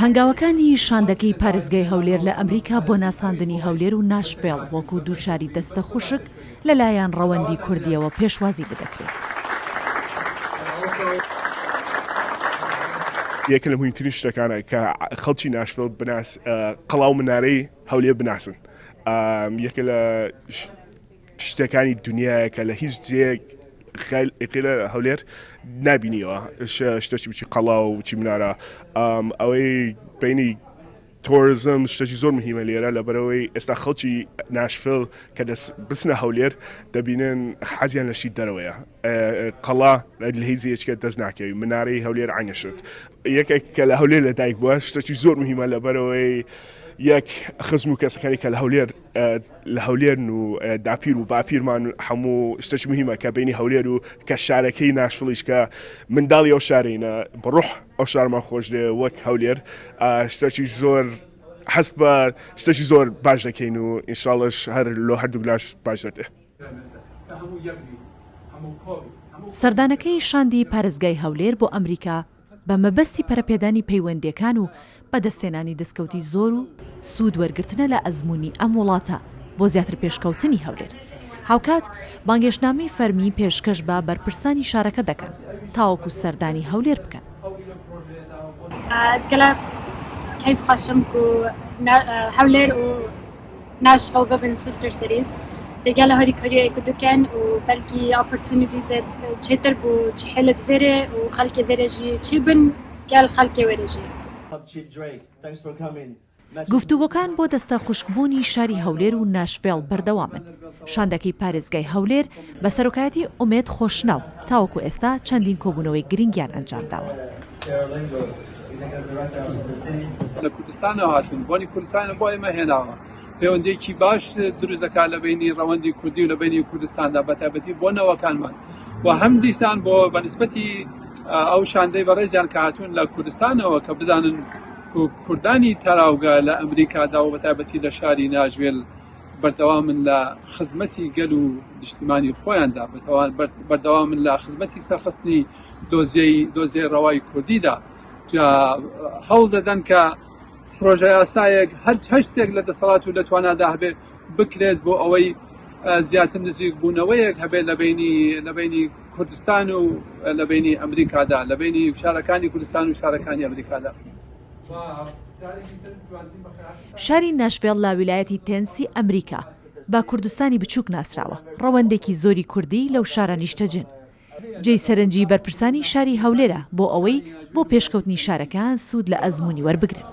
هەنگاوەکانی شاندەکەی پارێزگای هەولێر لە ئەمریکا بۆ ناساندنی هەولێر و ناشڤێڵ وەکو دوو شاری دەستە خوشک لەلایەن ڕەوەندی کوردییەوە پێشوازی لێدەکرێت. یەکە لە موهیمترین شتەکانە کە خەڵکی ناشڤێڵ بناس قەڵا و منارەی هەولێر بناسن یەکە لە شتەکانی دنیایە کە لە هیچ جێیەک لە هەولێر نبینیەوە شتەچی بچی قەڵا و بچی منارە ئەوەی بینی tourism شتێکی زۆر مهمە لێرە لەبەرەوەی ئێستا خەڵکی ناشفل کە دەست بچنە هەولێر دەبینن حەزیان لە شتی دەرەوەیە قەڵا لە هیچ جێیەکە دەست ناکەوی منارەی هەولێر عینەشت یەکێک کە لە هەولێر لە دایک بووە شتێکی زۆر مهمە لەبەرەوەی یەک خزم و کەسەکانی کە لە هەولێر لە هەولێرن و داپیر و باپیرمان هەموو شتێکی مهمە کە بینی هەولێر و کە شارەکەی ناشفڵیش کە منداڵی ئەو شارینە بڕۆح ئەو شارمان خۆش دێ وەک هەولێر شتێکی زۆر هەست بە شتێکی زۆر باش دەکەین و ئینشاڵش هەر لۆ هەردوو لاش باش دەبێ. سەردانەکەی شاندی پارێزگای هەولێر بۆ ئەمریکا بە مەبەستی پەرەپێدانی پەیوەندییەکان و بەدەستهێنانی دەستکەوتی زۆر و سوود وەرگرتنە لە ئەزموونی ئەم وڵاتە بۆ زیاتر پێشکەوتنی هەولێر. هاوکات بانگێشتنامەی فەرمی پێشکەش بە بەرپرسانی شارەکە دەکەن تاوەکو سەردانی هەولێر بکەن. ناشڤڵ ببن sister cities دەگەل هاریکاریە کو دکەن و بەلکی opportunities چێتر بو چ حێلت ڤێرێ و خەلکێ ڤێرێ ژی چێ بن گەل خەلکێ وێرێ ژی. گفتوگۆکان بۆ دەستە خوشکبوونی شاری هەولێر و ناشڤێڵ بەردەوامن، شاندەکەی پارێزگای هەولێر بە سەرۆکایەتی ئومێد خۆشناو تاوەکو ئێستا چەندین کۆبوونەوەی گرنگیان ئەنجامداوە. لە کوردستانەوە هاتوون بۆنی کوردستانیان بۆ ئێمە هێناوە پەیوەندیەکی باش دروست دەکات لە بینی ڕەوەندی کوردی و لە بینی کوردستاندا بە تایبەتی بۆ نەوەکانمان و هەم دیسان بۆ بەنسبەتی ئەو شاندەی بەڕێزیان کە هاتوون لە کوردستانەوە کە بزانن کوردانی تاراوگە لە ئەمریکادا و بە تایبەتی لە شاری ناژوێل بەردەوامن لە خزمەتی گەل و نیشتیمانی خۆیاندا بەردەوامن لە خزمەتی سەرخستنی دۆزیەی دۆزیەی ڕەوای کوردیدا جا هەوڵ دەدەن کە پرۆژە یاسایەک هەر هەر شتێک لە دەسەڵات و لە توانادا هەبێت بکرێت بۆ ئەوەی زیاتر نزیک بوونەوەیەک هەبێت لە بینی لە بینی کوردستان و لە بینی ئەمریکادا لە بینی شارەکانی کوردستان و شارەکانی ئەمریکادا. شاری ناشڤێڵ لە ویلایەتی تێنسی ئەمریکا بە کوردستانی بچووک ناسراوە، ڕەوەندێکی زۆری کوردی لەو شارە نیشتەجێن. جێی سەرنجی بەرپرسانی شاری هەولێرە بۆ ئەوەی بۆ پێشکەوتنی شارەکە سوود لە ئەزموونی وەربگرن.